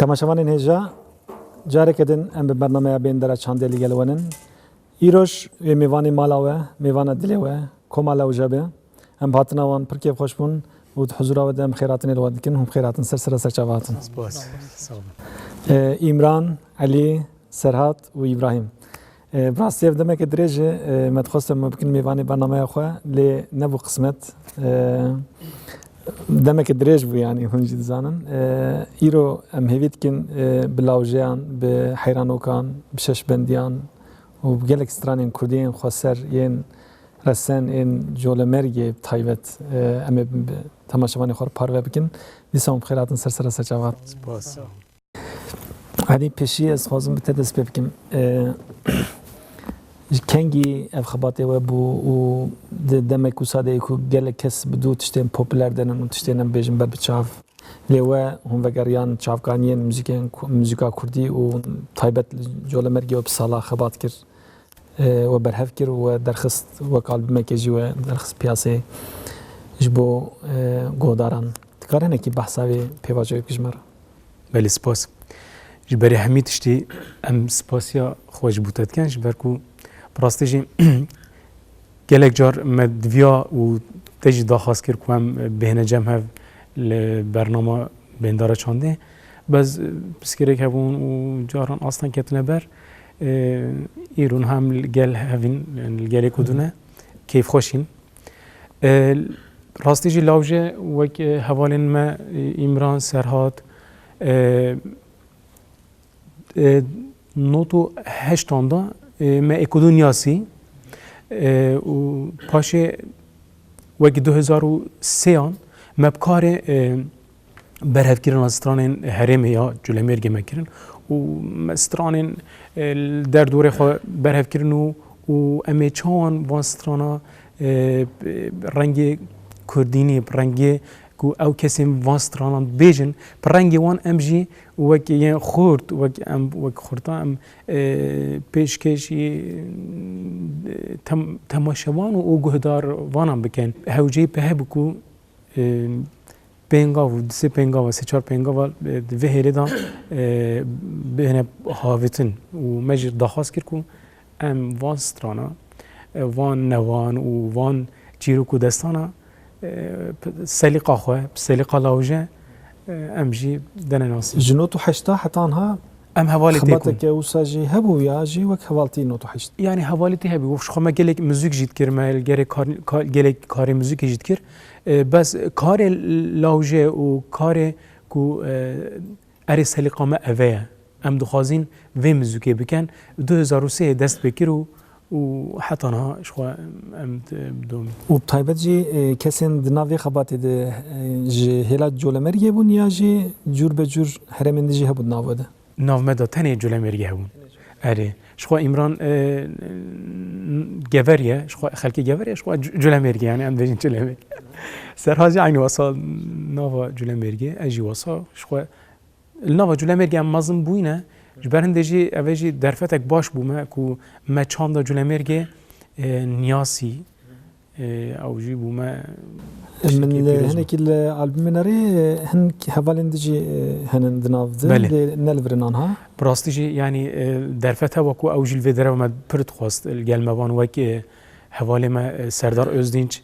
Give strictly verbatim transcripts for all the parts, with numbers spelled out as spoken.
Temaşevanên hêja, careke din em bi bernameya Bêndera Çandê li gel we nin. Îroj wê mêvanê mala we, mêvana dilê we, koma Lewje be. Em bi hatina wan pir kêfxweş bûn û di huzura we de em xêratinê li we dikin. Hûn bi xêr hatin, ser sera ser çava hatin. Spas. Sağ olun. Ee, Îmran, Elî, Serhat û Îbrahîm. Ee, bi rastî ev demeke dirêj e, ee, me dixwest em bikin mêvanê bernameya xwe, lê nebû qismet. Ee, demeke dirêj bû, yanî hûn jî dizanin. Ee, îro em hêvî dikin, ee, bi lawjeyan, bi heyranokan, bi şeşbendiyan û bi gelek stranên kurdî yên xweser, yên resen, yên colemergê bi taybet, ee, em ê bi temaşevanê xwe re parve bikin. Dîsa hûn bi xêr hatin, ser sera ser çava hatin. Spas. Erê, pêşî ez dixwazim bi te dest pê bikim. Ee, ji kengî ev xebatê we bû û di demek wisa de yê ku gelek kes bi dû tiştên populer denin û tiştên, em bêjin, ber bi çav. Lê we hûn vegeriyan çavkaniyên muzîkên ku-, muzîka kurdî û taybet li colemergê we bi sala xebat kir. Ee, we berhev kir û we derxist, wek albumekê jî we derxist piyasê ji bo, ee, guhdaran. Dikare hinekî behsa vê pêvajoyê bikî ji me re? Belê, spas. Ji berî hemî tiştî em spasiya xwe ji bo te dikin, ji ber ku bi rastî jî gelek car me diviya û te jî daxwaz kir ku em bihêne cem hev li bernama Bêndara Çandê. Bes pirsgirêk hebûn û caran astan ketine ber. Îro niha em li gel hevîn, li gelê ku dune kêfxweş în. E, rastî jî Lawje wek, e, hevalên me, e, Îmran, Serhat, e, e, not û heştan da, e, me êkûdû niyasî, e, û paşê wek du hezar û sêyan me bi karê, e, berhevkirina stranên herêmê ya Colemêrgê me kirin û me stranên, e, li derdorê xwe berhev kirin û, û em ê çawan van strana, e, rengê kurdînî, rengê ku ew kesên van stranan dibêjin, bi rengê wan em jî wek yên xurt, wek em, wek xurta em, e, pêşkêşî, e, tem-, temaşevan û, û guhdarvanan bikin. Hewceyî pê hebû ku, e, pêngav û di sê pêngava, sê çar pêngava, e, di vê hêlê de, e, bihêne havîtin û me jî daxwaz kir ku em van strana, e, van newan û van çîrok û destana, e, bi selîqa xwe, bi selîqa lawje, e, em jî dene nasî. Ji not û heşta heta niha em hevalê tê xebateke wisa jî hebû ya jî wek hevaltî not û heşt? Yanî hevalîtî hebû. Ji xwe me gelek muzîk jî dikir, me gelek kar-, ka-, gelek karê muzîkê jî dikir. E, bes karê lawje û karê ku, e, erê selîqa me eve ye. Em dixwazîn vê muzîkê bikin. Du hezar û sê dest pê kir û, û heta niha ji xwe em di-, bi domî. Û bi taybet jî, e, kesên di nav vê xebatê de, e, ji hêla Colemêrgê bûn ya jî cûr be cûr herêmên din jî hebû di nav we de? Nav me de tenê Colemêrgê hebûn. Erê. Ji xwe Îmran, e, Gever ye, ji xwe xelkê Gever ye, ji xwe Cu-, Culemêrgê, yani em dibêjin Culemêrgê. Serha jî eynî wesa nava Culemêrgê, ez jî wesa, ji xwe li nava Culemêrgê em mezin bûyne, ji ber hindê jî ev ê jî derfetek baş bû me ku me çanda Culemêrgê, e, niyasî, e, ew jî bû me Min tiştekî pîroz bû. Hinekî li albûmê nerê, e, hin hevalên di jî, e, henin di nav di, Belê. Lê ne li vir in anha. Bi rastî jî, yanî, e, derfet heba ku ew jî li vê derê me pir dixwest, li gel me van wek, e, hevalê me, e, Serdar Özdinç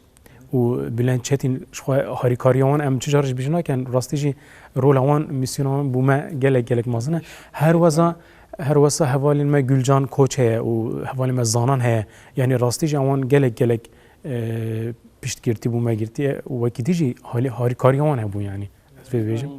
û Bülent Çetin, ji xwe harîkariya wan em çi car jî bêjin nakin, rastî jî rola wan, mîsyona wan bû me gelek, gelek mezin e. Her weza, her wesa hevalên me Gülcan Koç heye û hevalên me Zanan heye. Yanî rastî jî ewan gelek, gelek, e, piştgirtî bû me girtiye û wekî dî jî halî harîkariya wan hebû yanî. Ez vê dibêjim.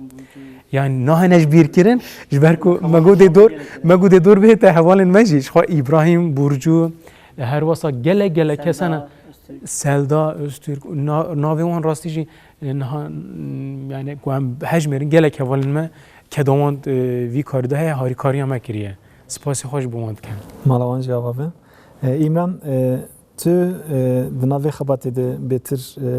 Yani nahêne ji bîr kirin, ji ber ku me got dê dor, me got dê dor bihête hevalên me jî, ji xwe Îbrahîm, Burcu, her wesa gelek, gelek kes hene. Selda Öztürk. Selda Öztürk, na-, navê wan rastî jî, e, niha, m, yani ku em hejmêrin gelek hevalên me keda wan, e, vî karî de heye, harîkariya me kiriye. Spasî xwe ji bo wan dikim. Mala wan jî ava be. E, Îmran, e, Tu, e, di nav vê xebatê de bêtir, e,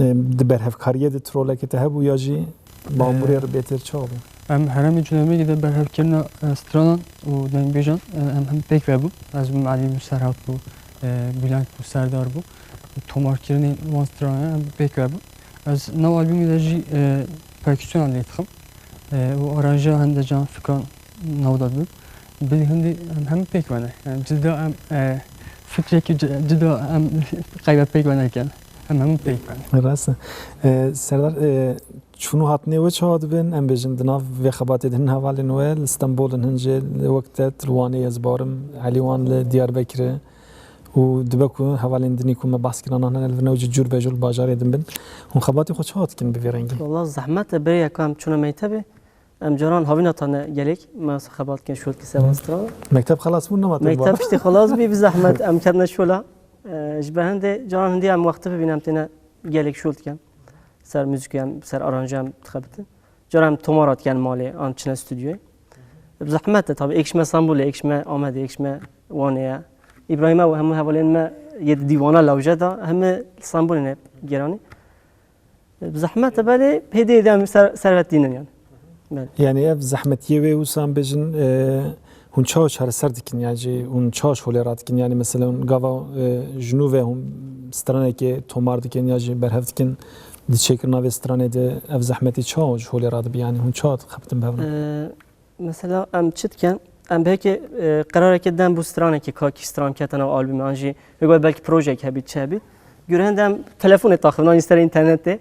e, di berhevkariyê de tu rolekê te hebû ya jî bi amûrê re bêtir çawa bû? Em herêmê Culemêrgê de berhevkirina, e, stranan û dengbêjan, e, em hem pêk ve bûn. Ez bûm, Elî bû, Serhat bû, e, Bülent bû, Serdar bû. Tomarkirinê wan stranan em pêk ve bûn. Ez nav albûmê de jî, e, perküsyonan lê dixim. E, û aranja hende can fikran nav de dibim. Bilî hindî em hemû pêk ve ne. Yani cida em, e, fikrekî ci-, cida em qeybe pêk ve nekin. Em hemû pêk ve ne. Rast e. E, Serdar, e, çûn û hatinê we çawa dibin? Em bêjin di nav vê xebatê de hin hevalên we li Stenbolin, hin jî li wek te, tu li Wanê, ez barim, Elî wan li Diyarbekirê. Û dibe ku hevalên dinî ku me behs kirin, nan hene li vir ne û ji cûr be jûr li bajarê din bin. Hûn xebatê xwe çawa dikin bi vî rengî? Wala zehmet e, berê yeka em çûne mektebê. Em caran havîna tane gelek, me xebat dikin, şol dikin seba stran. Mekteb xelas bû, nema te Mekteb bû? Piştî xelas bî, bi zehmet em ketine şola. E, ji ber hindê, caran hindê em wextê bibîne em têne gelek şol dikin. Ser muzîkê em, ser aranjê em dixebitin. Cara em tomara dikin malê, an çine stûdyoyê. Bi zehmet e, tabii, êk ji me Stenbolê, êk ji me Amedê, êk ji me Wanê ye. Îbrahîm e û hemû hevalên me yê di dîwana lawje de, hemû li Stenbolê ne geranî. Bi zehmet e, belê hêdî hêdî em ser, servet dînin yani. Belê. Yani ev zehmetiyê wê wisa em bêjin, e, hûn çawa çareser dikin, yani jî hûn çawa ji holê radikin? Yani mesela hûn gava, e, ji nû ve hûn stranekê tomar dikin ya jî berhev dikin, di çêkirina vê stranê de ev zehmetî çawa ji holê radibe? Yani hûn çawa dixebitin bi hev re? E, mesela em çi dikin? Em belkî, e, qerarekê dem bû stranekê, ka kî stran kete nav albûmê, an jî wê got belkî projeyek hebî, çi hebî. Gure hinde em telefonê taxivin, an jî ser înternetê.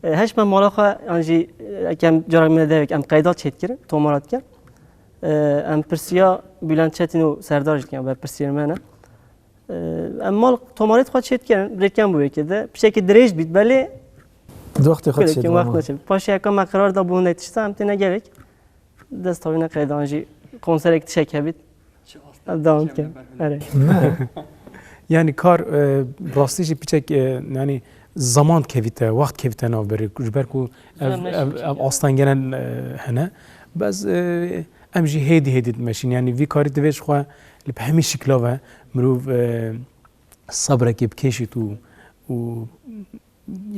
E, heş me mala xwe, an jî, e, eke em carak me devek, em qeyda çêdikirin, tomara dikin. E, em pirsiya Bülent Çetin û Serdar jî dikin, berpirsiyên me ne. E, em mal tomarê xwe çêdikirin, rêken bû yekê de. Pişekî dirêj bît, belê Di wextê xwe kulekî çêdikirin, wext ama. Neçe. Paşê eka me qerar da bû hindek tişta, em têne gelek. Dest tavî neqeydan jî konserek tişek hebît. Ev devam dikin. Erê. Ne. Yani kar, e, rastî jî piçek, e, yani zaman kevîte, wext kevîte nav berê. Ji ber ku ev, ev, ev astengene, e, hene. Bes, e, em jî hêdî hêdî dimeşin. Yani vî karî divê ji xwe li bi hemî şikla ve mirov, e, sebrekê bikêşît û, û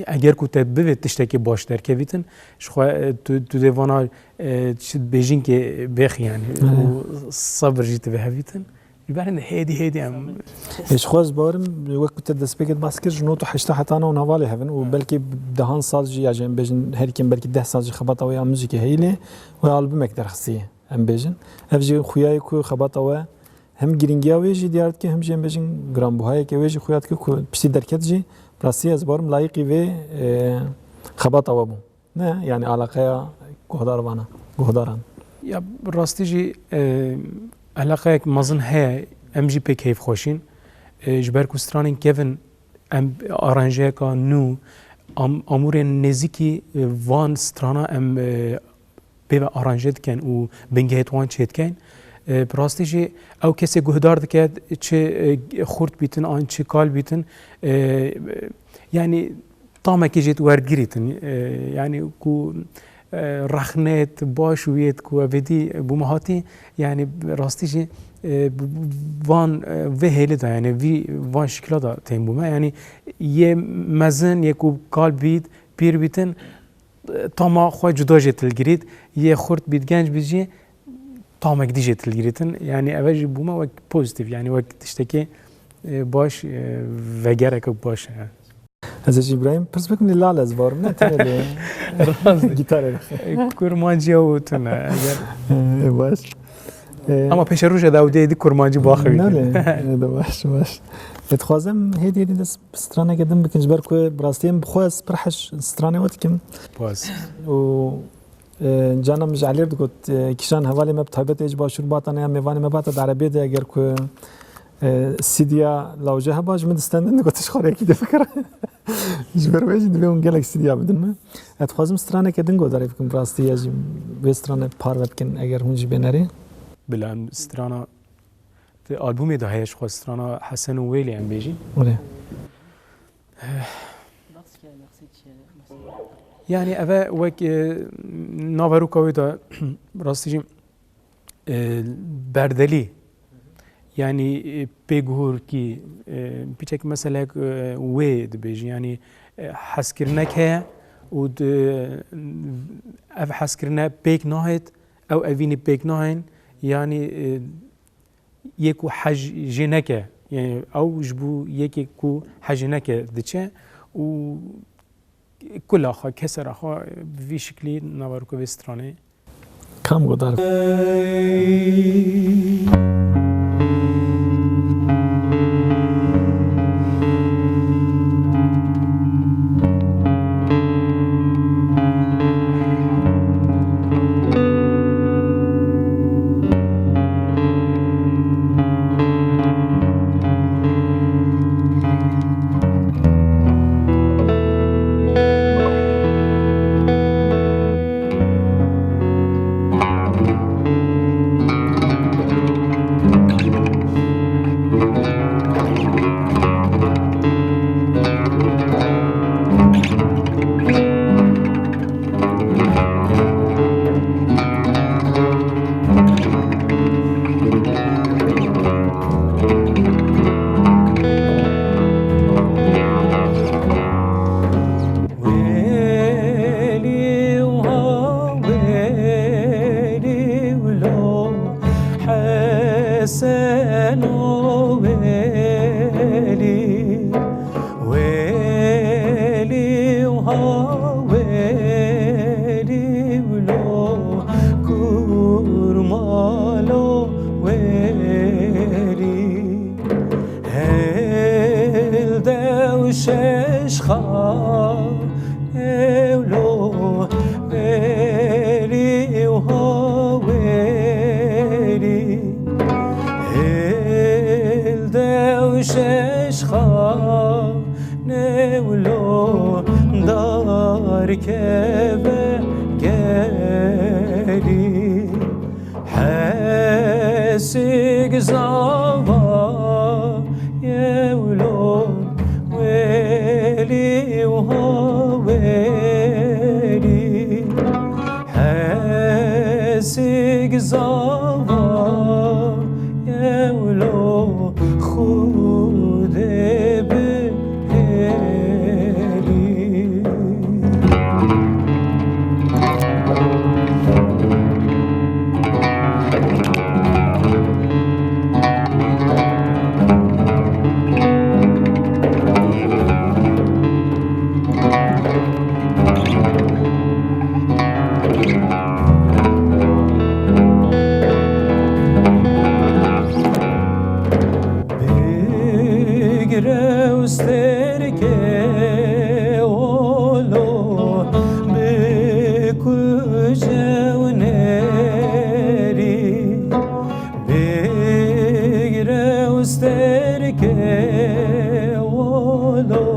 eger ku te bivê tiştekê baş derkevîtin, ji xwe, e, tu, tu dê vana, e, çi bêjin ki bêxi yani. Hı. Û sebir jî tu vê hevîtin. Ji ber hindê hêdî hêdî em. E, ji xwe ez barim, wek ku te destpêkê de bas kir, ji nod û heşta heta nav hevalê hevin û belkî dehan sal jî, ya jî em bêjin herî kêm belkî deh sal jî xebata wê ya muzîkê heyî lê wê albûmek derxistiye, em bêjin. Ev jî xuya ye ku xebata we hem girîngiya wê jî diyar dike, hem jî em bêjin giranbûhayeke wê jî xuya dike ku piştî derket jî, bi rastî ez barim layîqî vê, e, xebata we bû. Ne, yani alaqeya guhdar vana, guhdaran. Ya, rastî jî, e, alaqeyek mezin heye, em jî pê keyfxweş in. E, ji ber ku stranên kevin em aranjeyeka nû, am-, amûrên nêzîkî, e, van strana em, e, pê ve aranje dikin û bingehê wan çêdikin. E, bi rastî jî ew kesê guhdar dike, çi, e, xurt bîtin an çi kal bîtin, e, yani tamekî jê werdigirîtin, e, yani ku e, rexnêt baş û yêt ku ev êdî bûme hatî, yanî rastî jî, e, van, e, vê hêlê de, yanî vî van şikla de tên bûme. Yanî yê mezin, yê ku kal bît, pîr bîtin, e, tama xwe cuda jê tilgirît, yê xurt bît, genc bît jî tamek dî jê tilgirîtin. Yanî ev jî bûme wek pozîtîf, yanî wek tiştekî, e, baş, e, vegereke baş e. Ez ê ji Îbrahîm pirs bikim, lê lal ez barim, ne tenê lê Rast. Gitarê de. Kurmancî ew tune, eger Ee, baş. Ee, Ama pêşerojê de ew dê di kurmancî baxivî. Ne lê, ee, de baş, baş. Ê, dixwazim hêdî hêdî dest straneke din bikin, ji ber ku bi rastî em bi xwe ez pir hej stranê we dikim. Baş. Û, ee, cana min ji Elîr digot, ee, kîjan hevalê me bi taybet ê ji Başûr bata ne ya mêvanê me bata di erebê de eger ku E, C D'ya lawje heba ji min distendin, digot, "Ji xwe re yekî dê bikir." Ji ber wê jî divê hûn gelek C D'ya bidin min. Ez dixwazim straneke din guhdarî bikim, bi rastî ya jî wê strane parve bikin, eger hûn jî bênerê. Bila em strana, di albûmê de heye ji xwe strana Hesen û Wêlî em bêjin. Wele. Yanî eve wek, e, naveroka wê de rastî jî e, berdelî, yanî, e, pêguhurkî, e, piçek meselek, e, wê dibêjin, yanî, e, hezkirinek heye û di, ev hezkirine pêk nahêt, ew evînî pêk nahên, yanî, e, yê ku hej jê neke, yanî ew ji bo yekê ku hej jê neke diçe û kula xwe, kesera xwe bi vî şiklî naveroka vê stranê. Kam godar. Welî û ha welî wilo Hesen û welî. Welî û ha welî wilo kurmalo welî. Hêl dew şeş xanê wilo welî û ha welî. Hêl dew şeş xanê wilo dar keve gelî. Hesig zava yewlo welî û ha welî. Hesig zava yewlo Xwedê bi hêlî. Bigre û sterkê wilo bikuje û nêrî. Bigre û sterkê wilo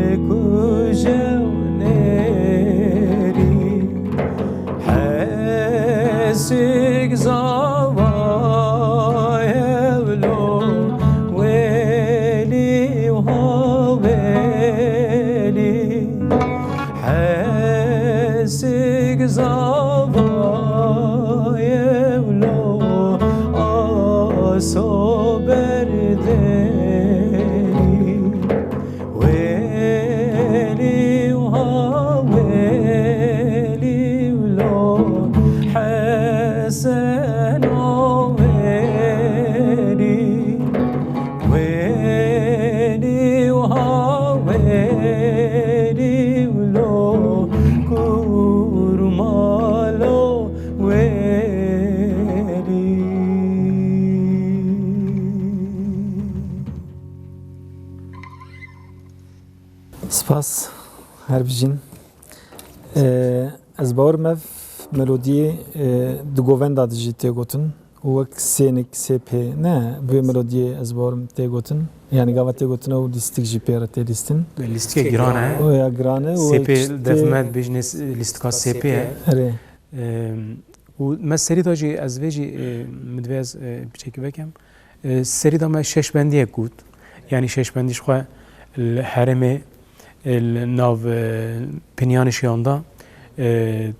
bikuje û nêrî. Hesig zava yewlo welî û ha welî. He Wêrî, wêrî, ha wêrî, lo kurmalo wêrî. Spas, her bijîn. Ee, ez bawer me ev melodiyê, e, di govenda de jî tê gotin. Û wek sênik, sê pê, ne, bi wê melodiyê ez bawer me tê gotin. Yani gava tê gotin ew lîstik jî pê re tê lîstin. Lîstikê giran e. O ya giran e. Û sê pê işte def me dibêjinê s-, lîstika sê pê ye. Erê. Em, û me serî da jî ez vê jî, e, min divê ez, e, piçekî vekem. E, serî da me şeş bendiyek got. Yani şeş bendî ji xwe li herêmê, e, li nav, e, pinyanê şiyan da, e,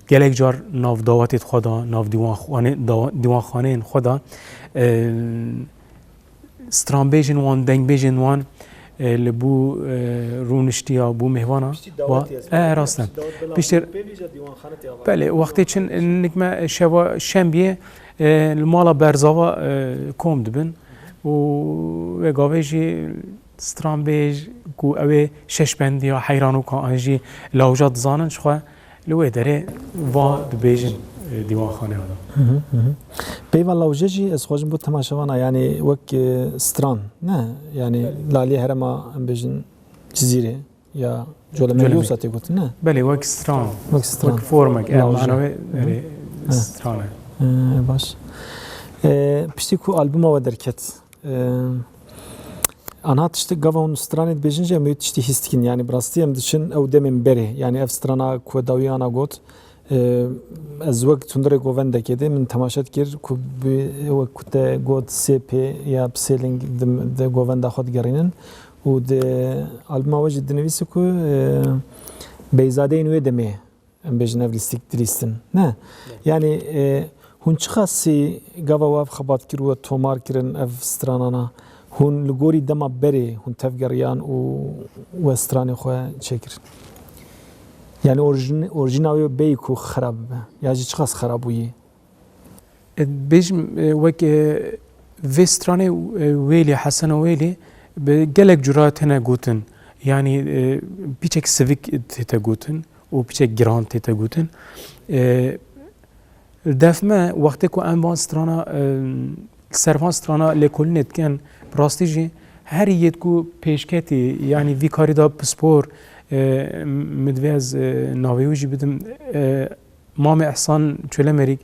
gelek car nav dawetê xwe da, nav dîwanxane-, dawa-, dîwanxaneyên xwe da, e, stranbêjên wan, dengbêjên wan, e, li bû, e, rûniştiya, bû mêvana. Piştî wa-, dawetê ez e, rast e. Piştî dawet bela Piştî pê vî jî dîwanxane tê ava. Belê, wextê çin nik me şeva şembiyê, e, li mala Berzava, e, kom dibin û wê gavê jî stranbêj ku ew ê şeşbendiya heyranûka an jî lawja dizanin, ji xwe li wê derê va dibêjin, e, dîwanxaneya de. Hı hı, hı hı. Peyva lawje jî ez xwajim bo temaşevana, yani wek, e, stran, ne? Yani Belê. Lalê herema, em bêjin Cizîrê ya Colemêrgê Colemêrgê. Wisa tê gotin, ne? Belê, wek stran. Wek stran. Wek formek, e, Lawje. Mana wê, Hı hı. Erê, Hı. Stran e. E, baş. E, piştî ku albuma we derket, Eee, anha tiştek gava hûn stranê dibêjin jî em wê tiştî hîs dikin. Yanî bi rastî em diçin ew demên berê. Yanî ev strana ku dawî ana got, eee, ez wek tundurê govendekê de min temaşe dikir ku bi wek ku te got sê pê ya bi sê ling di, di govenda xwe digerînin û di albuma we jî dinivîsî ku, eee, beyzadeyên wê demê em bêjin ev lîstik dilîstin. Ne? Ne. Yanî, e, hûn çiqasî gava we ev xebat kir we tomar kirin ev stranana? Hûn li gorî dema berê hûn tevgeriyan û we stranê xwe çêkirin? Yanî orjin-, orjîna wê bêyî ku xerab bibe. Ya jî çiqas xerab bûyî? E, bêjim, e, wek, e, vê stranê, e, Wêlî, Hesena Wêlî, bi gelek cura têne gotin. Yanî, e, piçek sivik tête gotin û piçek giran tête gotin. E, def me, wextê ku em van strana, e, ser van strana lêkolînê dikin, bi rastî jî her yêt ku pêşketî, yanî vî karî da pispor, e, min divê ez, e, navê wî jî bidim, e, Mamê Ehsan Çolemêrîk,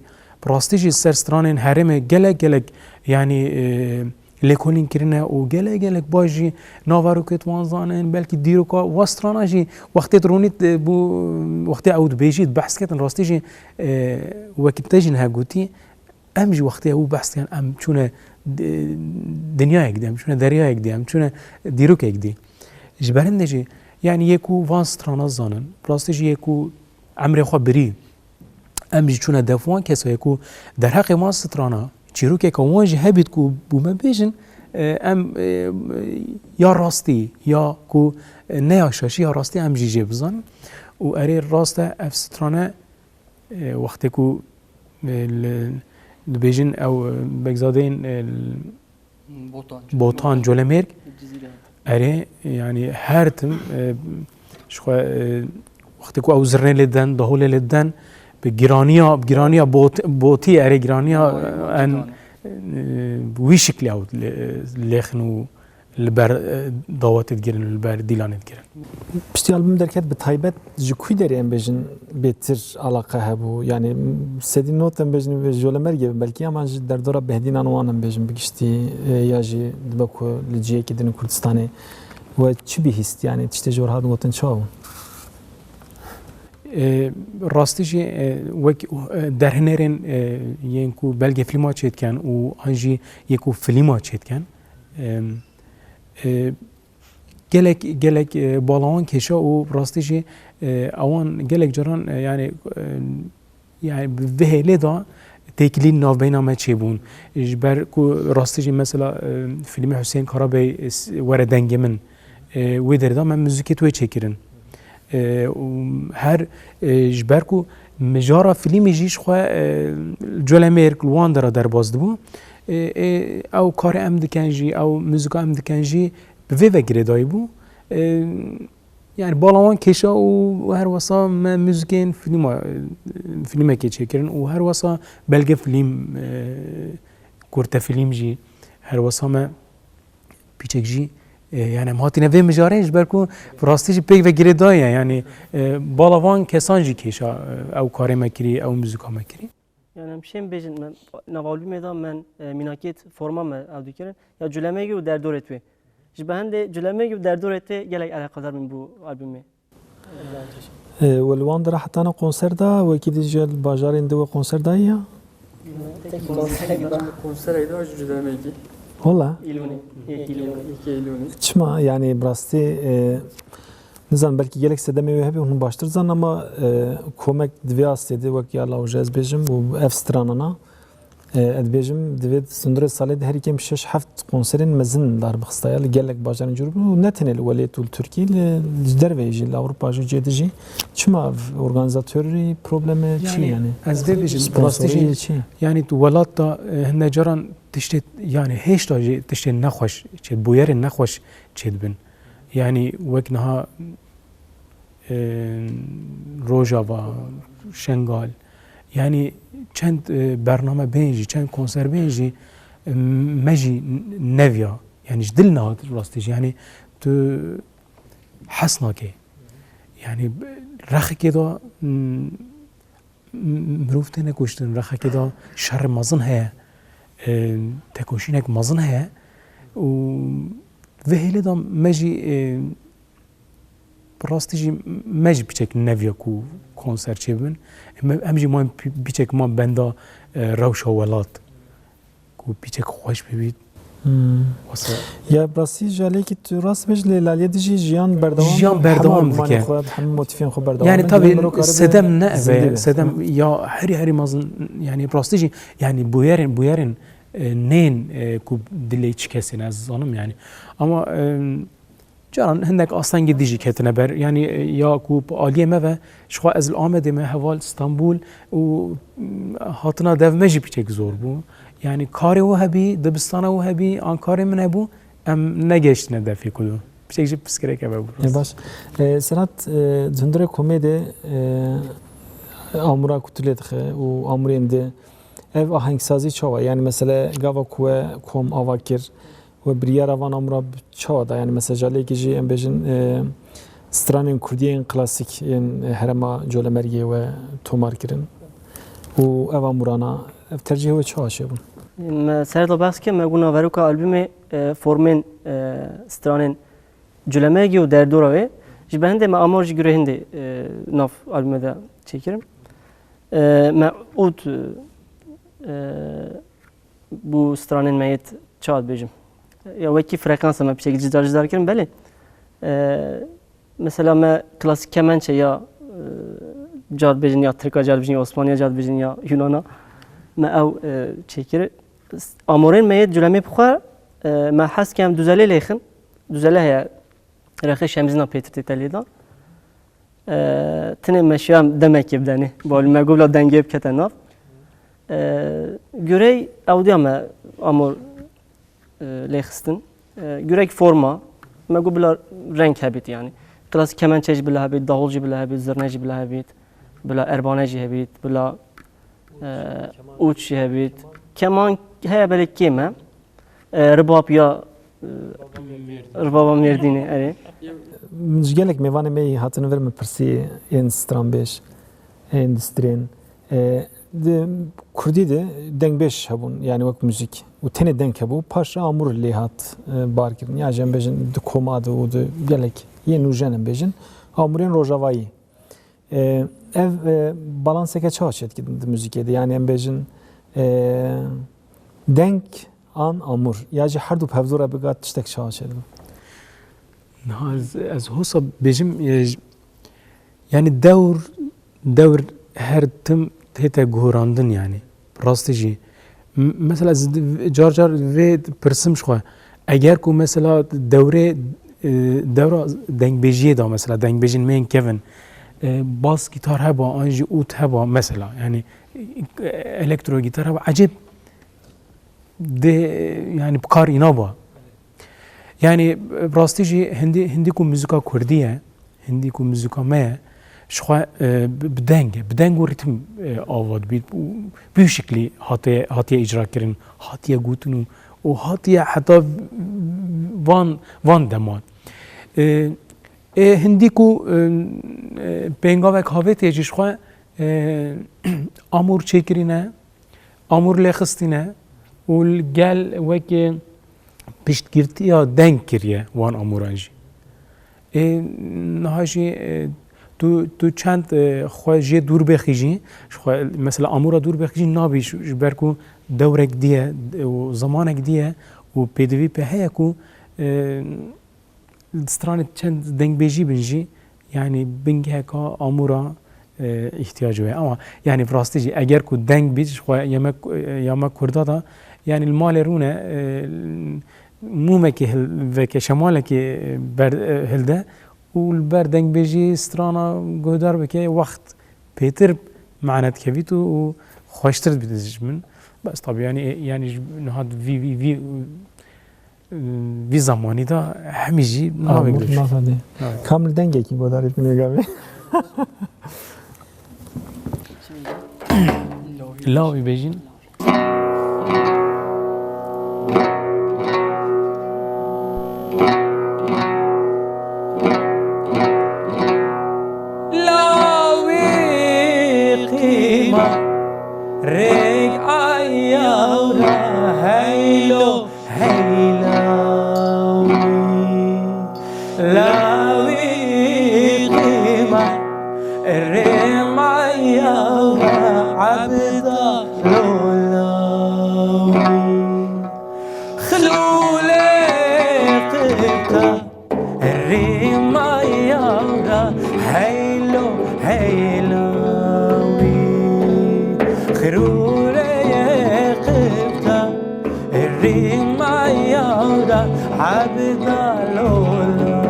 bi rastî jî ser stranên herêmê gelek gelek, yanî, e, lêkolîn kirine û gelek gelek baş jî naverokêt wan zanin, belkî dîroka wa strana jî wextê ronît, e, bû, wextê ew dibêjît, behs ketin, rastî jî, e, wekî te jî niha gotî, em jî wextê ew behs dikin, em çûne di-, dinyayek dî, em çûne deryayek dî, em çûne dîrokek dî. Ji berindê jî, yanî yê ku van strana zanin, rastî jî yê ku emrê xwe birî, em jî çûne def wan kesa yê ku derheqê van strana, çîrokeka wan jî hebît ku bû me bêjin, e, em, e, ya rastî, ya ku, e, ne ya şaşî, ya rastî em jî jê bizanin. Û erê rast e, ev strane, e, wextê ku, e, li, dibêjin ew, e, begzadeyên, e, Botan, Botan Colemêrg. Colemêrg. Cizîre. Erê, yanî her tim, e, ji xwe, e, wextê ku ew zirnê lê den, daholê lê den, bi giraniya, bi giraniya bot-, botî, erê giraniya, Botan, en, Botan. E, wî şiklî ew lê-, lêxin û li ber, e, dawetê digirin, li ber dîlanê digirin. Piştî albûm derket bi taybet ji kû derê em bêjin bêtir alaqa hebû? Yanî sedî not em bêjin Colemêrgê be belkî, ama ji derdora Behdînan wan em bêjin bi giştî, e, ya jî dibe ku li cihekî din Kurdistanê we çi bihîst, yanî tiştê ji we re hat gotin çawa bû? E, rastî jî, e, wek, e, derhinerên, e, yên ku belgefîlma çêdikin û an jî yê ku fîlma çêdikin, e, e, gelek, gelek, e, bala wan kêşa û rastî jî, e, ewan gelek caran, e, yanî, e, yanî bi vê hêlê de têkilî navbeyna me çêbûn. Ji ber ku rastî jî mesela, e, fîlmê Huseyîn Karabey, e, s-, Were Dengê Min, e, wê derê de me muzîkê wê çêkirin. E, û her, e, ji ber ku Mijara filmî jî ji xwe, e, Colemêrg li wan dera derbas dibû. E, e, ew karê em dikin jî, ew muzika em dikin jî bi vê ve girêdayî bû. E, yani bala wan kêşa û her wesa me muzikên filma, e, filmekê çêkirin û her wesa belge film, e, kurte film jî her wesa me Piçek jî, e, yani em hatine vê mijarê ji ber ku bi rastî jî pêk ve girêdayî ye. Yani, e, bala van kesan jî kêşa, e, ew karê me kirî, ew muzîka me kirî. Yani em şên bêjin, me, nava albûmê de me, e, mînakêt forma me ew dikirin. Ya culemegî û derdorê wê. Ji behendê culemegî û derdorê wê gelek eleqedar bûn bo albûmê. E, we li wan dira hetana konser da, wekî dî ji bajarên di we konser dayî ya? Tek konser da. Konser da ji culemekî. Wala? Îlûnê. Yek Îlûnê. Yek Îlûnê. Çima, yani bi rastî, e, nizanim, belkî gelek sedemê wê hebe hûn baştir zan ama, e, komek di vê astê de wek ya lawje ez bêjim û ev stranana, E, ez dibêjim, divê di sindurê salê de herî kêm şeş heft konserên mezin dar bixistaya li gelek bajarên cûr bû û ne tenê li welêt û li Tirkî, li, ji derveyê jî, li Ewropa jî, cê di jî. Çima ev organîzatorî probleme çi yani? Ez vê bêjim, rastî jî, çi? Yani tu welat da, e, hinde caran tiştê, yani hêşta jî tiştên nexweş çê, bûyerên nexweş çêdibin. Yani wek niha e, Rojava, Şengal, yani çend, e, bername bên jî, çend konser bên jî, e, me jî neviya. Yani ji dil nehat rastî jî. Yani tu hes nake. Yani rexekê de, m-, m-, mirov têne kuştin, rexekê de şer mezin heye, e, tekoşînek mezin heye û vê hêlê de me jî, e, Bi rastî jî me jî piçek neviya ku konser çêbibin. Em, em jî mayên pi-, piçek ma benda, e, rewşa welat. Ku piçek xweş bibît. Hmm. Wasa. Ya bi rastî ji aliyekî tu rast bêj lê laliyê dijî jiyan berdewam Jiyan berdewam hemû armanê dike. Xwe, hemû motîfên xwe berdewam Yani in. Divê tabii mirov karibe sedem ne zindî eve, be. Sedem ya herî herî mezin yani bi rastî jî yani bûyerên, bûyerên, e, nên, e, ku dilê çi kesê ne ez zanim yani. Ama, e, Caran hindek astengê dî jî ketine ber. Yanî, e, ya ku bi aliyê me ve, ji xwe ez li Amedê me, heval Stenbul û, m, hatina dev me jî piçek zor bû. Yanî karê we hebî, dibistana we hebî, an karê min hebû, em negeştine defê ku piçek jî piskirek hebe bû. E, baş. E, Selat, e, di hundirê komê de, e, amûra ku tu lê dixe û amûrên di, ev ahengsazî çawa? Yanî mesela gava ku we kom ava kir, We biryara van amûra bi çawa da? Yani mesela jalêkî jî em bêjin, e, stranên kurdî yên klasîk yên herêma Colemêrgê we tomar kirin. Û ev amûrana, ev tercîhê we çawa çêbûn? Me ser de behs kir, me got naveroka albûmê, e, formên, e, stranên Colemêrgê û derdora wê. Ji ber hindê me amar jî gurê hindê, e, nav albûmê de çêkirin. E, me ûd, e, Bo stranên me yêt çawa dibêjim? Ya wekî frekansa me piçekî cida cida kirin, belê. E, mesela me klasîk kemençe ya, e, car dibêjin ya tirka, car dibêjin ya osmaniya, car dibêjin ya yunana. Me ew, e, çêkir. Amorên me yêt culemê bi xwe, e, me hes ke em duzele lêxin. Duzele heye. Rexê şemzîna pêtir tê te lêdan. E, tinê meşiya demekê bidenê. Bal me got bila dengê bikete nav. E, gurey ewdiya me amor, e, lê xistin. E, gurek forma, me got bila reng hebit yani. Klasik kemençe jî bila hebit, dahol jî bila hebit, zirne jî bila hebit, bila erbane jî hebit, bila, e, uç jî hebit. Keman heye belê kêm e. E, ribab ya, e, ribaba Mêrdînê, erê. Ji gelek mêvanê me yî hatine vir min pirsî yên stranbêj, ên distirên. E, di kurdî de dengbêj hebûn, yani wek muzîk. Û tenê deng hebû, paşa amûr lê hat, e, bar kirin. Ya jî em bêjin di koma de û di gelek yên nûjen em bêjin. Amûrên rojavayî. E, ev, e, balanseke çawa çêdike di muzîkê de? Yani em bêjin, e, deng an amûr ya jî her du bi hevdû re bigat tiştek çawa çêdibe? Niha ez, ez hosa bêjim, e, j-, yani dewr, dewr her tim tête guhurandin yani. Rastî jî. M-, mesela ez d-, car car vê pirsim ji xwe. Eger ku mesela dewrê, e, dewra dengbêjiyê de mesela dengbêjên me yên kevin, e, bas gitar heba, an jî ûd heba mesela, yanî, e, elektro gitar heba, ecêb dê, yanî bi kar îna ba. Yanî, bi rastî jî hindî, hindî ku muzîka kurdî ye, hindî ku muzîka me ye, ji xwe, e, bi, bi deng e, bi deng û rîtm, e, ava dibît û bi wî şiklî hatiye, hatiye îcra kirin, hatiye gotin û, û hatiye heta van, van deman. E, e, hindî ku, e, e, pêngavek havêtê jî ji xwe, e, amûr çêkirîne, amûr lêxistîne û li gel wekî piştgirtiya deng kiriye wan amûran jî. Ê, niha jî, e, tu, tu çend, e, xwe jê dûr bêxî jî, ji xwe, mesela amûra dûr bêxî jî nabî ji, ji ber ku dewrek diye û zemanek diye û pêdivî pê heye ku, e, stranê çend dengbêjî bin jî, yanî bingeheka amûra, e, îhtiyacê wê. Ama, yanî, bi rastî jî, eger ku deng bî, ji xwe yemek, e, ya me Kurda da, yanî, li malê rûne, e, mûmekê hil-, veke şemalekê ber, e, hilde û li ber dengbêjî strana guhdar bike, wext pêtir mane dikevît û, û xweştir dibît ji min. Bes, tabii, yanî, e, yanî, ji niha vî, vî, vî, Vî zemanî de hemî jî navê Amûr giroş. Navê. Kamil dengekî godarî binê gavê. Lawî bêjin. Lawî qîma rêk ayawra heylo. Hey lawî, lawî qîma, rêmaya ebda lo lawî. Xilûlê qibta, rêmaya da heylo, heylo wî. Xirûlê qibta, rêmaya da ebda lo lawî.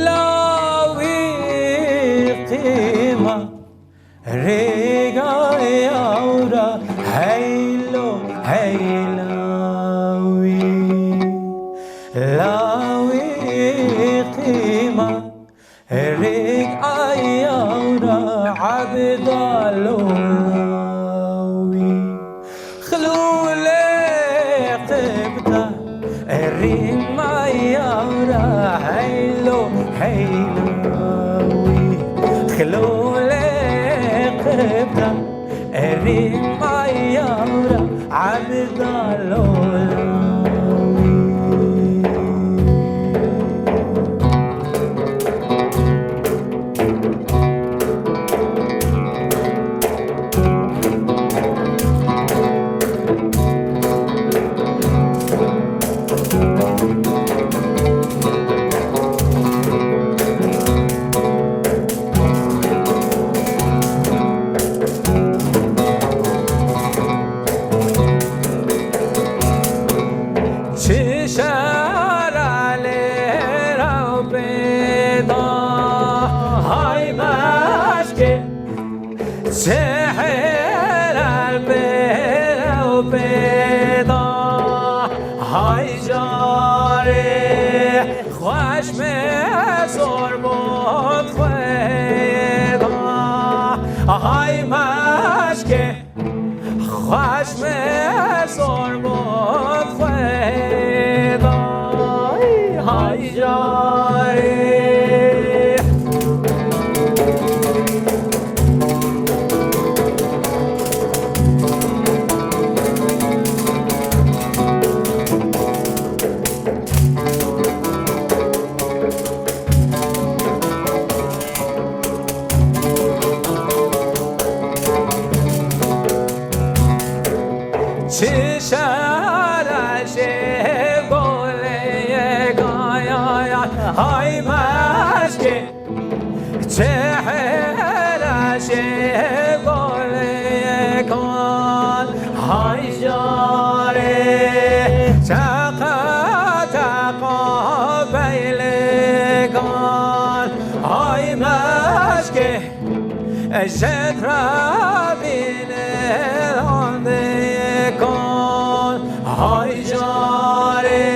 Lawî qîma rêga yawra heylo heyla wî. Lawî qîma Rêk ayawra ebda lo lawî. Xilûlê qibda, rîma yawra heylo heylo wî. Xilûlê qibda, rîma yawra ebda lo lawî. Çi şera lê rew pê da, hay meşkê. Çi helal pê rew pê da, hay carê xweş me zor bot xwe da, hay meşkê. Xweş me zor bot xwe da. Şere şê golê kaya ya, hay meşkê. Çehre şê golê kan, hay jarê. Çeqa çeqa beylê kan, hay meşkê. Eşet Rabîne hande kon, hay jarê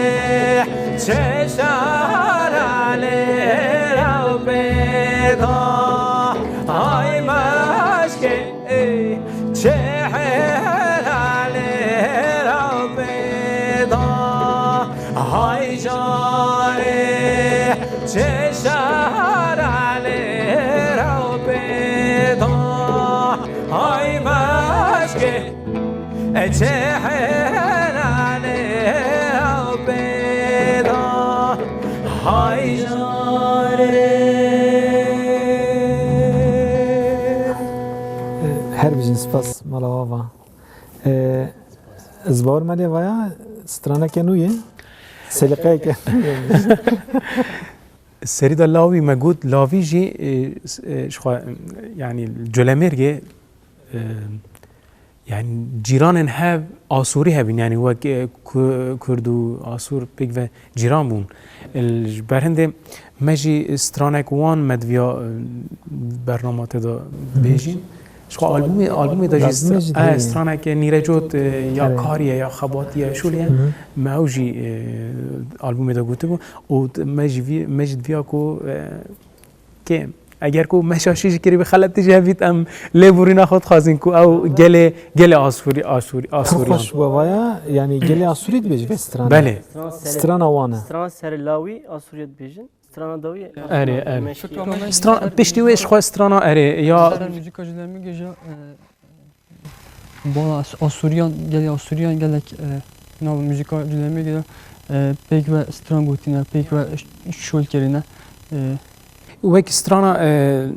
çeşara lê rew pêda, hay meşkê çehera lê rew pêda, hay jarê çeşara lê rew pêda, hay meşkê çehera lê rew pêda, hay jarê. Her bijîn, spas mala ava. Ee, ez bawer me lê vaya straneke nû ye. Seliqeyeke nû ye. Serî de lawî me got, lawî jî, e, s-, e, ji xwe, yani Colemêrgê, e, yani cîranên hev Asûrî hebin, yani wek, e, Ku-, Kurd û Asûr pêk ve cîran bûn. Li, ji ber hindê me jî stranek wan me diviya, e, bernama te de bêjîn. Ji xwe albûmê, albûmê de jî Lazim e jî stra-, e, dibêjî. Straneke Nîrecot, e, ya Erê. Kariye ya Xebatiye Şûliye, Hı hı. Me ew jî, e, albûmê de gotibû û t-, me jî vî-, me jî diviya ku, e, kêm. Eger ku me şaşî jî kirî bi xeletî jî hevît em lê borîna xwe dixwazin ku ew gelê, gelê Asûrî, Asûrî, Pir Asûriyan. Xweş bû vaya, yani gelê Asûrî dibêjî vê stranê. Belê. Strana wan e. Strana serê lawî Asûrî dibêjin. Strana dawî. Erê, erê. Meşkî. Stran-, piştî wê ji xwe strana erê ya. Sera muzîka Colemêrgê jî, e, bala As-, Asûriyan, gelê Asûriyan gelek, e, nav muzîka Colemêrgê de, e, pêk ve stran gotîne, pêk ve ş-, şol kirine. E, Wek strana, e,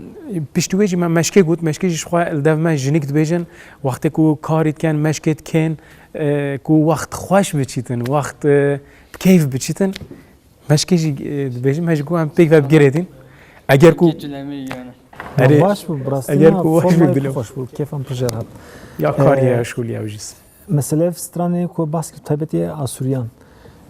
piştî wê jî me meşkê got, meşkê jî ji xwe li dev me jinik dibêjin. Wextê ku karî dikin, meşkê dikin, e, ku wext xweş biçîtin, wext, e, bi keyf biçîtin. Meşkê jî, e, dibêjin, me ji ku em pêk ve bigirêdin. Eger ku Erê. Baş bû, bi rastî Eger na, ku baş bû, formaya dilê. Xweş bû, kêfan pir jêr hat. Ya kar E, ya şûl ya jî. Mesele ev stranê ku baskî taybetî Asûriyan.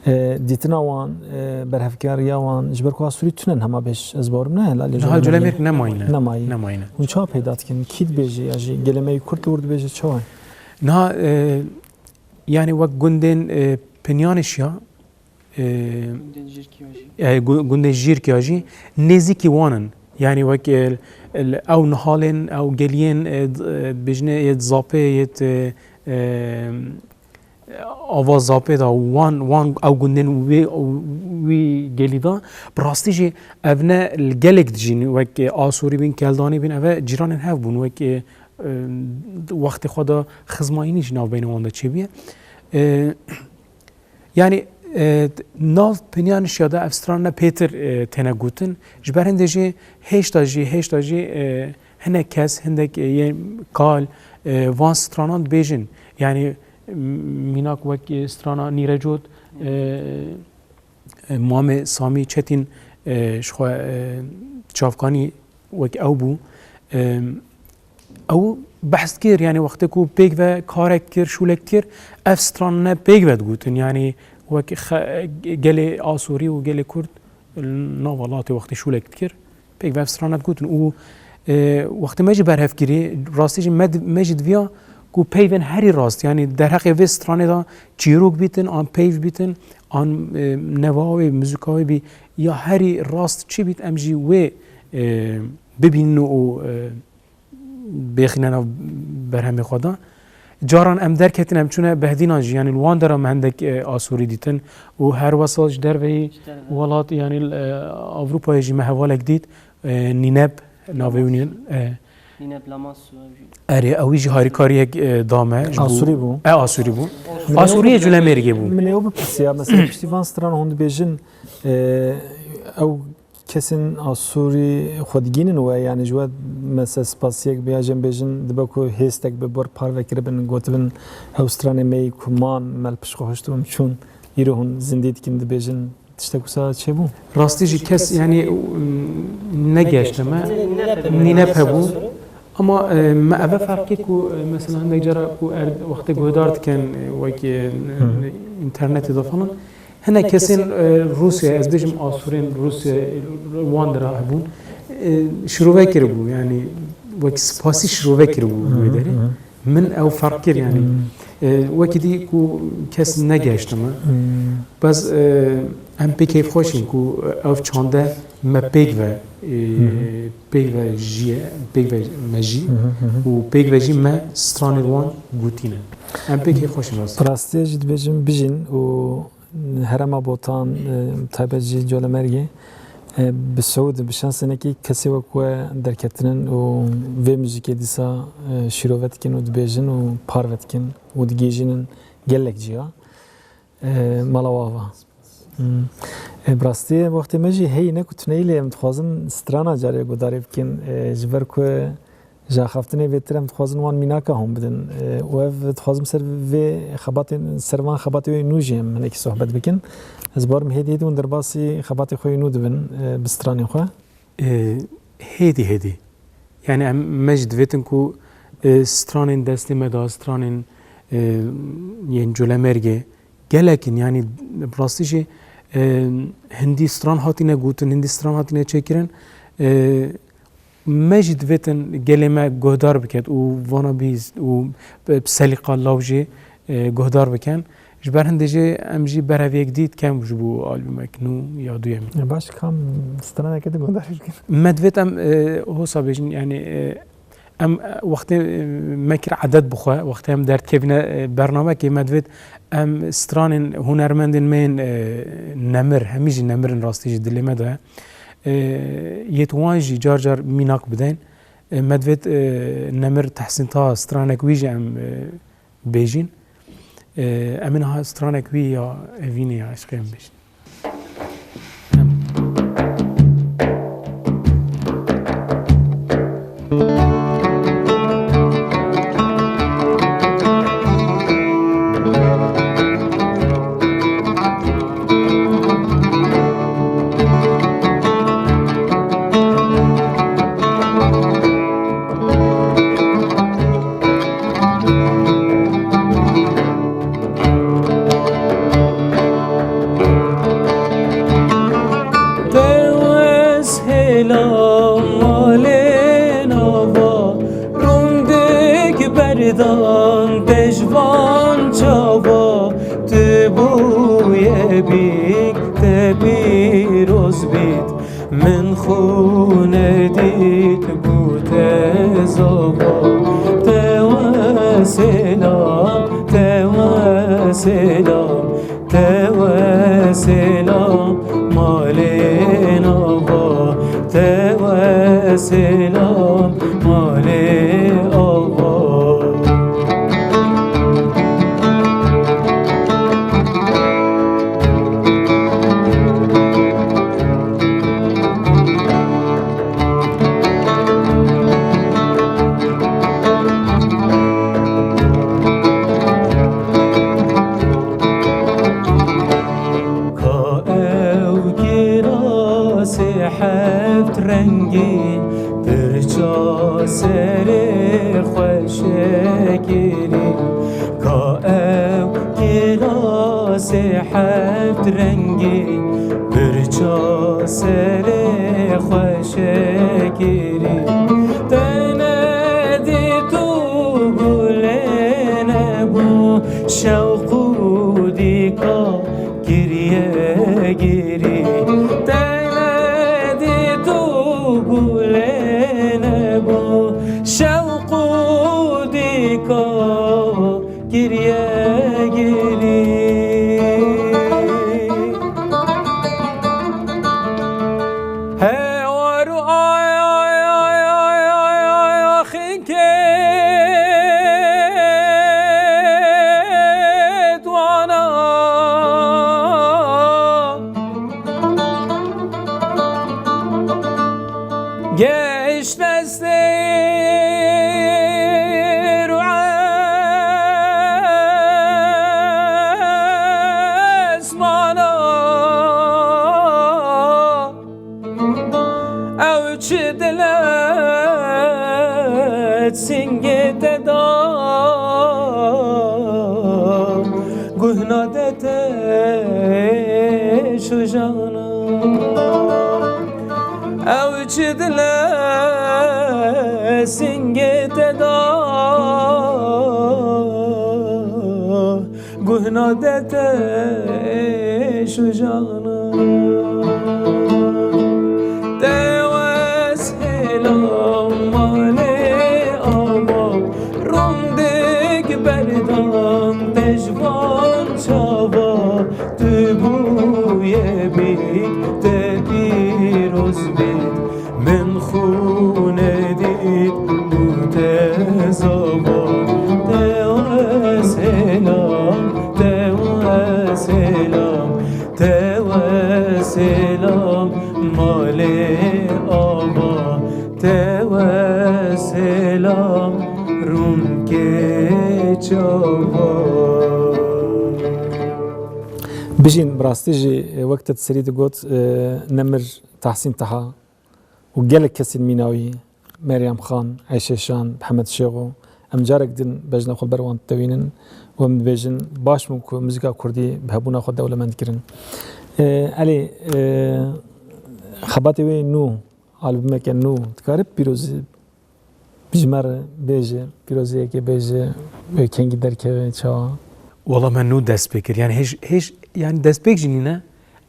E, dîtina wan, e, berhevkariya wan, ji ber ku Asûrî tune hema bêj, ez bawerim ne, la lê Niha Colemêrgê Colemêrg nemayîne. Nemayî. Nemayîne. Hûn çawa peyda dikin? Kî dibêje ya jî gelê me yê Kurd li wir dibêje çawa ye? Niha, e, yani wek gundên, e, Pinyanişya, e, Gundên Jîrkiya jî. E, gu-, gundên Jîrkiya jî nêzîkî wan in. Yani wek, e, l-, ew nihalên, ew geliyên, e, d-, e, bijne yê Zapê, yê, e, e, ava Zapê de wan, wan ew gundên wê, wî gelî de. Bi rastî jî ev ne li gelek dijîn, wek, e, Asûrî bin, Keldanî bin, ev e cîranên hev bûn, wek, e, e, wextê xwe de xizmayînî jî navbeyna wan de çêbûye. E, Yani, e, nav Pinyanişya de ev stran ne pêtir, e, têne gotin. Ji ber hindê jî hêşta jî, hêşta jî, e, hinek kes, hindek, e, yên kal, e, van stranan dibêjin. Yani, m-, mînak wek, e, strana Nîrecot, e, e, Mamê Samî Çetîn, e, ji xwe, e, çavkanî wek ew bû. Em, ew behs kir, yani wextê ku pêk ve karek kir, şûlek kir, ev stran ne pêk ve digotin, yani wek xe-, gelê Asûrî û gelê Kurd li nav welatê wextê şûlek dikir, pêk ve ev stran ne digotin. Û, e, wextê me jî berhev kirî, rastî jî me di-, me jî diviya ku peyvên herî rast, yani derheqê vê stranê de çîrok bîtin, an peyv bîtin, an, e, neva wê, muzika wê bî, ya herî rast çi bît, em jî wê, e, bibînin û, e, bêxîne nav berhemê xwe de. Caran em derketin, em çûne Behdînan jî, yanî li wan dera me hindek, e, Asûrî dîtin û her wesa ji derveyî Ji derve. welat, yanî, e, Ewropayê jî me hevalek dît, e, Nîneb, navê wî Nîn-, e, Nîneb Lamas, e, erê, ew jî harîkariyek, e, da me. Ji bo Asûrî bû. E, Asûrî bû. Min ê Asûriyê ew Culemêrgê bû. Min ê ew bipirsiya, mesela piştî van stran hûn dibêjin, e, ew Kesên Asûrî xwe digînin we, yanî ji we mesela spasiyek bi ya jî em bêjin, dibe ku hêstek bi bor parve kiribin, gotibin, ew stranê me yî ku man me li pişt xwe hişt û em çûn, îro hûn zindî dikin, dibêjin, tiştek wisa çêbû? Rastî jî kes, yanî, negehişte me, nînep hebû. Ama, e, me eve ferq kir ku, e, mesela hindek cara ku er, wextê guhdar dikin, e, wek, e, internetê de falan, hinek kesên, e, Rûsya, ez bêjim Asûrên Rûsya, e, wan dira hebûn, e, şirove kiribû, yanî wek spasî şirove kiribû wê derê. Min ew ferq kir, yanî, e, wekî dî ku kes negehişte me. Bes, e, em pê keyfxweş in ku ev çande me pêk ve, e, pêk ve jiye, pêk ve me jî û pêk ve jî me stranên wan gotîne. Em pê keyfxweş in rastî. Bi rastî jî dibêjim bijîn û herêma Botan, e, taybet jî Colemêrgê, e, bi siûd, bi şans hinekî kesê wek we derketinin û vê muzîkê dîsa, e, şîrove dikin û dibêjin û parve dikin û digihîjînin gelek ciya. E, mala we ava. Hmm. E, bi rastî wextê me jî heyî ne ku tuneyî lê em dixwazin strana carê guhdarê bikin, e, ji ber ku ji axaftinê bêtir em dixwazin wan mînaka hûn bidin. E, û ev dixwazim ser vê xebatên, ser van xebatê wê nû jî em hinekî sohbet bikin. Ez barim hêdî hêdî hûn derbasî xebatê xwe yê nû dibin, e, bi stranên xwe. E, hêdî hêdî. Yani em, me jî divêtin ku, e, stranên destê me de, stranên, e, yên Colemêrgê gelek in. Yani bi rastî jî, e, hindî stran hatine gotin, hindî stran hatine çêkirin. E, me jî divêtin gelê me guhdar biket û vana bîst û bi selîqa law jî, e, guhdar bikin. Ji ber hindê jî em jî berheviyek dît kem ji bo albûmek nû ya duyemîn. E, baş, kam straneke tu guhdarî dikir? Me divêt em, e, hosa bêjin, yani, e, em, e, wextê, e, me kir edet bi xwe, wextê em derdkevîne, e, bernamekê, me divêt em stranên hunermendên me yên, e, nemir, hemî jî nemir in rastî jî dilê me de. E, yêt wan jî car car mînak bideyn. E, me divêt, e, nemir Tehsîn Taha stranek wî jî em, e, bêjîn. E, em ê niha stranek wî ya Evînê ya Eşqê em bêjin. Em Tewes hêla malên ava, rûndik berdan te ji van çava, tu bûye bîk, te pîroz bît. Min xwe nedît bû te zava. Te we selam, te we selam, te we selam malê nava. Te we selam malê ava. Ka ew kirasê heft rengî, pirça serê xwe şekirî. Ka ew kirasê heft rengî, pirça serê xwe şekirî. Te nedît û gulê nebû, şewq û dîka kiriye girî. Te nedît û gulê nebû, şewq û dîka kiriye girî. He war û ay, ay, ay, ay, ay, ay, ay, axin ke. Nade te şujana, ew çi dile singê te da, guhna de te şujana. Te wes hêla malê ava, rûndek berdan te ji van çava, tu bûye bît, te pîroz bît. Min xûne dît û te zava, te wesêlam, te wesêlam, te wesêlam, malê ava, te wesêlam, rûnkê çava. Bijîn, bi rastî jî, wek te di serî digot, e, nemir Tahsîn Taha, û gelek kesên mîna wî, Meryem Xan, Eyşe Şan, Mihemed Şêxo, em carek din bejna xwe li ber wan ditewînin û em dibêjin, baş bûn ku muzîka kurdî bi hebûna xwe dewlemend kirin. Ê, Elî, ê, xebatê wê nû, albumeke nû, dikare pîrozî ji me re bêje, pîroziyekê bêje, wê kengî derkeve, çawa? Wala me nû dest pê kir. Yani hêj, hêj, yani destpêk jî nîne.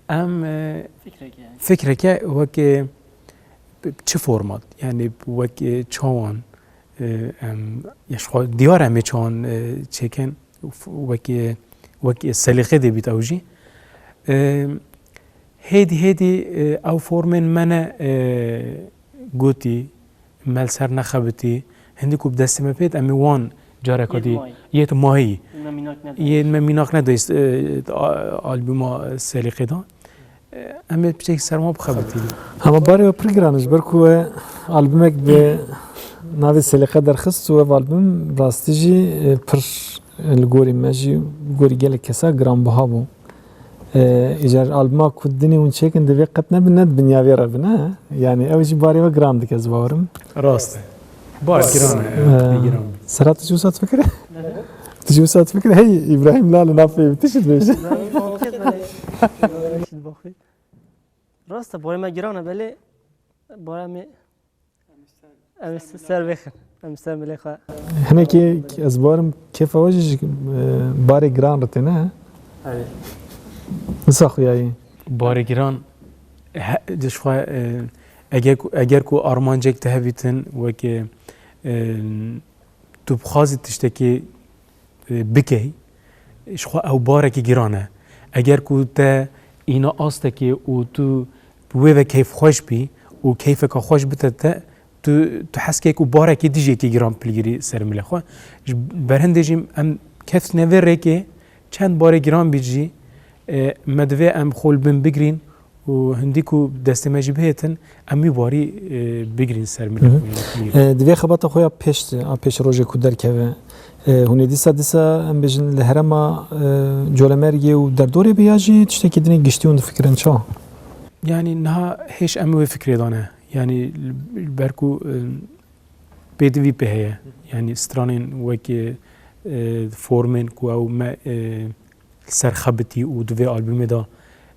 Em, e, Fikreke. Fikreke weke, e, çi format? Yani wek, e, çawan, e, em, ya ji xwe diyar em ê çawan, e, çêkin, f-, wek, e, wek, e, selîqê dê bît ew jî. E, hêdî, hêdî, e, ew formên me ne, e, gotî, me li ser nexebitî, hindî ku bi destê me pêt, em ê wan careka dî yêt mayî. Yêt mayî. Yên me mînak nedayî. Yên me mînak nedayî, e, a-, albûma Selîqê de. E, em ê piçekî ser wan bixebitî. Hema barê we pir giran e, ji ber ku we albûmek bi navê Selîqe derxist û ev albûm rastî jî, e, pir li gorî me jî, li gorî gelek kesa giranbiha bû. Ee, îcar albuma ku dinê hûn çêkin divê qet nebin, ne di binya vê re bin, he? Yani ew jî barê we giran dike, ez bawerim. Rast e. Bar giran e, Ee, pê giran. Serhat, tu jî wisa difikire? Tu jî wisa difikire? Hey, Îbrahîm Lal li nav pê tu jî dibêje. Rast e, barê me giran e, belê barê me Em ser, ser vêxin. Em ser milê xwe. Hinekî ez barim kêfa we jî ji, e, barê giran re tê, ne? Erê. Wisa xuyayî. Barê giran, he, ji xwe, e, eger ku, eger ku armancek te hebîtin, wekî, e, tu bixwazî tiştekî e, bikey, ji xwe ew barekî giran e. Eger ku te îna astekê û tu bi wê ve keyfxweş bî û keyfeka xweş bite te, tu, tu hez key ku barekî dijêkî giran pilgirî ser milê xwe. Ji ber hindê jî em kefne vê rêkê, çend barê giran bît jî, e, me divê em xwe li bin bigirîn û hindî ku destê me jî bihêtin, em wî barî, e, bigirîn ser milê xwe. E, di vê xebata xwe ya pêş de, a pêş rojê ku derkeve, e, hûn ê dîsa, dîsa em bêjin li herêma, e, Colemêrgê û derdorê be ya jî tiştekî dinê giştî hûn difikirin çawa? Yanî niha hêj em wê fikrê dane. Yanî li ber ku, e, pêdivî pê heye. Yanî stranên wekî, e, formên ku ew me, e, li ser xebitî û di vê albûmê de,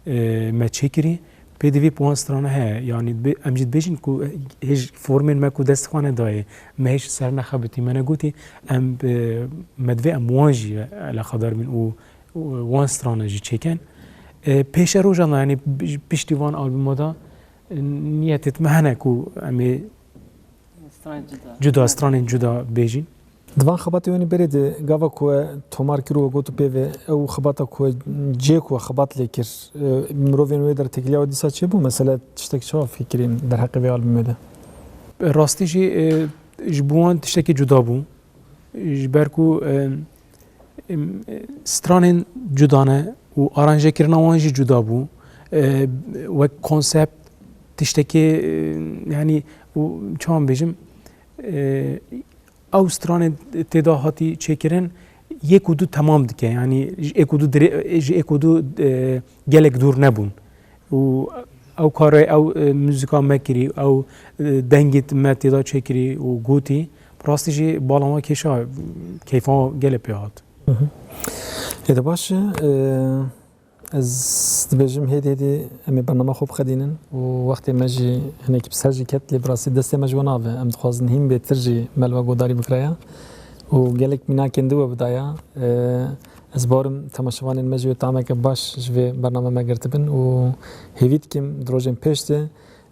e, me çêkirî, pêdivî bi wan strana heye. Yanî dibê-, em jî dibêjin ku hêj formên me ku dest xwe nedayê, me hêj ser nexebitî, me negotî, em, e, me divê em wan jî eleqedar bin û, û wan strana jî çêkin. E, pêşe rojan de, yanî piştî van albûma de, e, niyetê me hene ku em ê stranên cuda, cuda, stranên cuda bêjîn. Di van xebatê we nî berê de gava ku we tomar kir û we got û pê ve ew xebata ku we cê ku we xebat lê kir, e, mirovên wê der têkiliya we dîsa çêbû? Mesela tiştek çawa fikirîn derheqê vê albûmê de? Rastî jî, e, ji bo wan tiştekî cuda bû. Ji ber ku, e, em, e, stranên cuda ne û aranjekirina wan jî cuda bû. E, wek konsept tiştekê, e, yanî û çawan bêjim, e, ew stranê tê de hatî çêkirin, yek û du temam dike. Yanî ji yek û du dirê-, ji yek û du, e, gelek dûr nebûn. Û ew karê, ew, e, muzîka me kirî, ew, e, dengê me tê de çêkirî û gotî, bi rastî jî bala me kêşa, keyfa me gelek pê hat. Hı hı. Hêdî baş e, ez dibêjim hêdî hêdî em ê bernama xwe bixedînin û wextê me jî hinek bi ser jî ket, lê bi rastî destê me ji we nave. Em dixwazin hîn bêtir jî me li we guhdarî bikiraya û gelek mînakên di we bidaya. E, ez bawerim temaşevanên me jî wê tameke baş ji vê bername me girtibin û hêvî dikim di rojên pêş de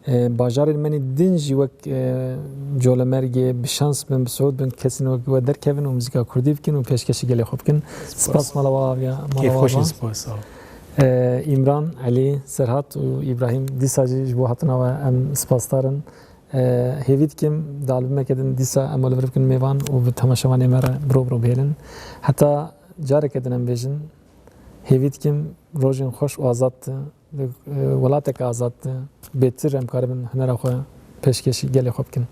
E, bajarên me nî din jî wek, e, Colemêrgê bi şans bin, bi siûd bin, kesên wek we derkevin û muzîka kurdî bikin û pêşkêşî gelê xwe bikin. Spas mala we aviya, mala we ava. Spas, sağ ol. E, Îmran, Elî, Serhat û Îbrahîm dîsa jî ji bo hatina we em spasdar in. E, hêvî dikim di albûmeke din dîsa em li vir bikin mêvan û bi temaşevanê me re biro biro bihêlin. Heta careke din em bêjin, hêvî dikim rojên xweş û azad di, di, e, welateke azad di, bêtir em karibin hunera xwe pêşkêşî gelê xwe bikin.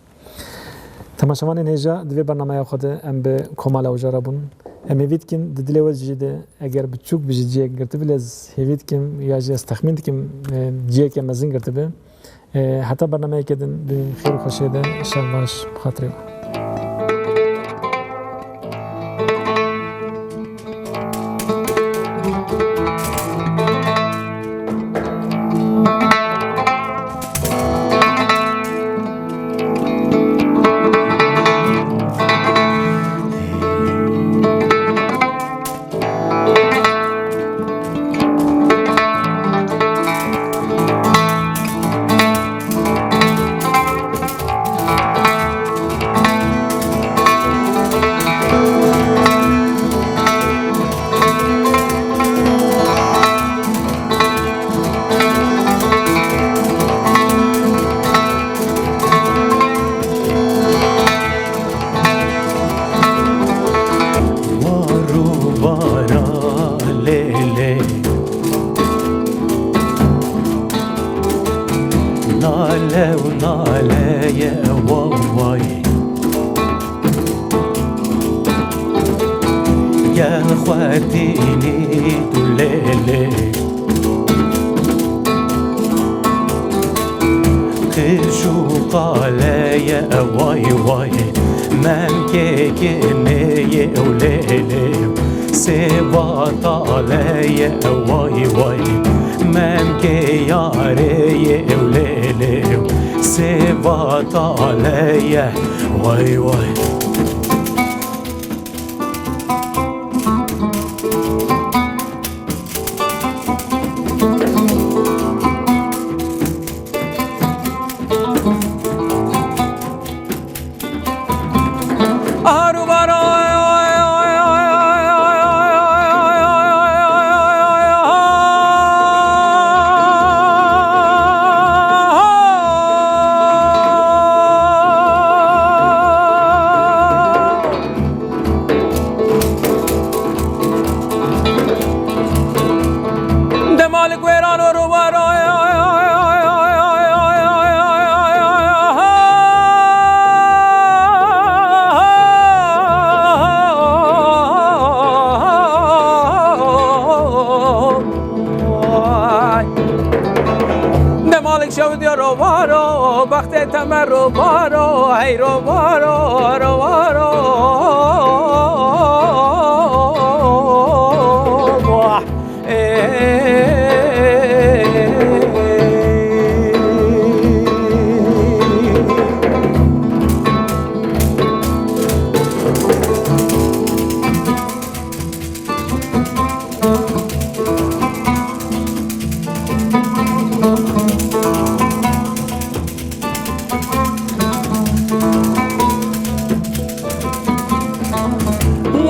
Temaşevanên hêja, di vê bernameya xwe de em bi Komala Ojara bûn. Em hêvî dikin di dilê we jî de eger biçûk bi jî cihek girtibi, lê ez hêvî dikim ya jî ez texmîn dikim, e, ciheke mezin girtibi. E, heta bernameyeke din bi xêr û xweşiyê de şev baş bi xatirê we. War û bara lê lê. Nale û nale ye, way way. Gel xwe tînî tu lê lê. Qirş û qale ye, way way. Memkê kinê ye ew lê lê. Sêva tale ye, way way. Memkê yarê ye ew lê lê. Sêva tale ye, way way. Demalik wêran û rûbaro. Demalik şew diyo rûbaro, bextê te me rûbaro, hey rûbaro, rûbaro. Wah.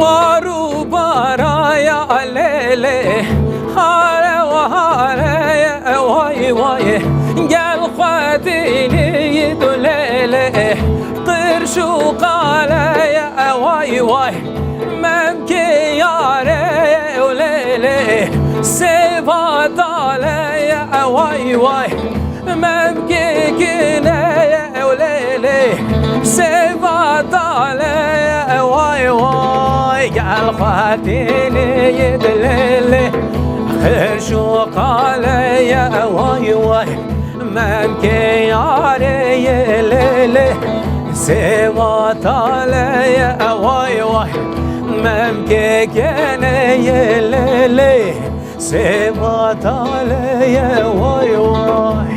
War û baraya lê lê, hare û hare ye, way way. Gel xwe tînî tu lê lê, qirş û qale ye, way way. Memkê yarê ye ew lê lê, sêva tale ye, way way. Memkê kinê ye ew lê lê, sêva tale ye, way way. Gel xwe tînî tu lê lê, qirş û qale ye, way way. Memkê yarê ye lê lê, sêva tale ye, way way. Memkê kenê yê lê lê, sêva talê ye, way way.